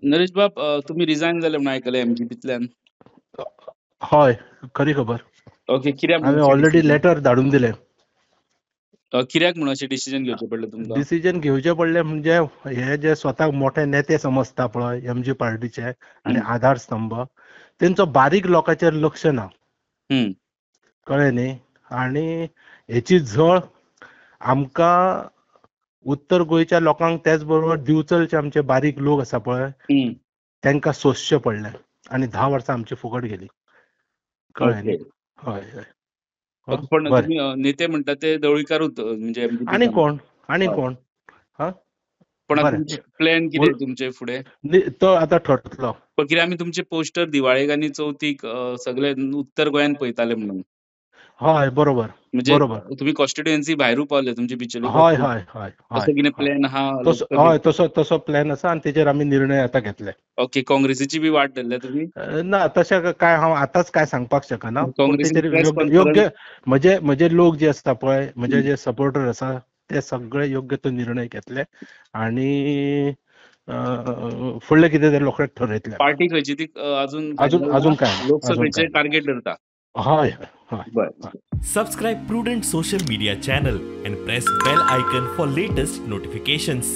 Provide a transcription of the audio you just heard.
नरेश बाब, तुम्ही रिझाईन जाले म्हणून आयकलें एमजीपींतल्यान. हय, खरी खबर. ओके, कित्याक? हांवें ऑलरेडी लेटर धाडून दिलें. कित्याक म्हणून अशें डिसिजन घेवचें पडलें तुमकां? डिसिजन घेवचें पडलें म्हणजे हे जे स्वताक मोठे नेते समजता पळय एमजी पार्टीचे आनी आधार स्तंभ, तेंचो बारीक लोकांचेर लक्ष ना, कळ्ळें न्ही. आनी हेची झळ आमकां उत्तर गोंयच्या लोकांक, तेच बरोबर दिवचलचे आमचे बारीक लोक आसा पळय तेंकां सोंसचें पडलें आनी 10 वर्सां आमची फुकट गेली, कळ्ळें न्ही. हय हय. पण तुम्ही नेते म्हणटा ते दवळीकारूच म्हणजे आनी कोण, आनी कोण. पण प्लॅन कितें तुमचे फुडें तो आतां ठरतलो. पण कितें आमी तुमचे पोस्टर दिवाळेक आनी चवथीक सगळे उत्तर गोंयांत पळयताले म्हणून. हय बरोबर. म्हणजे तुम्ही कॉन्स्टिट्युएन्सी भायरूय पावले तुमचे बिचोली. हय हय हय. तसो कितें प्लॅन आहा? हय, तसो तसो प्लॅन आसा आनी तेजेर आमी निर्णय आतां घेतले. ओके, काँग्रेसीची बी वाट धरल्या तुमी? ना, तशें काय हांव आतांच काय सांगपाक शकना. तेजेर योग्य म्हजे म्हजे लोक जे आसता पळय, म्हजे जे सपोर्टर आसा ते सगळे योग्य तो निर्णय घेतले आनी फुडले कितें ते लोकांक ठरयतले. पार्टी खंयची ती अजून अजून अजून काय लोकसभेचे टार्गेट धरता. हय हय. Subscribe Prudent social media channel and press bell icon for latest notifications.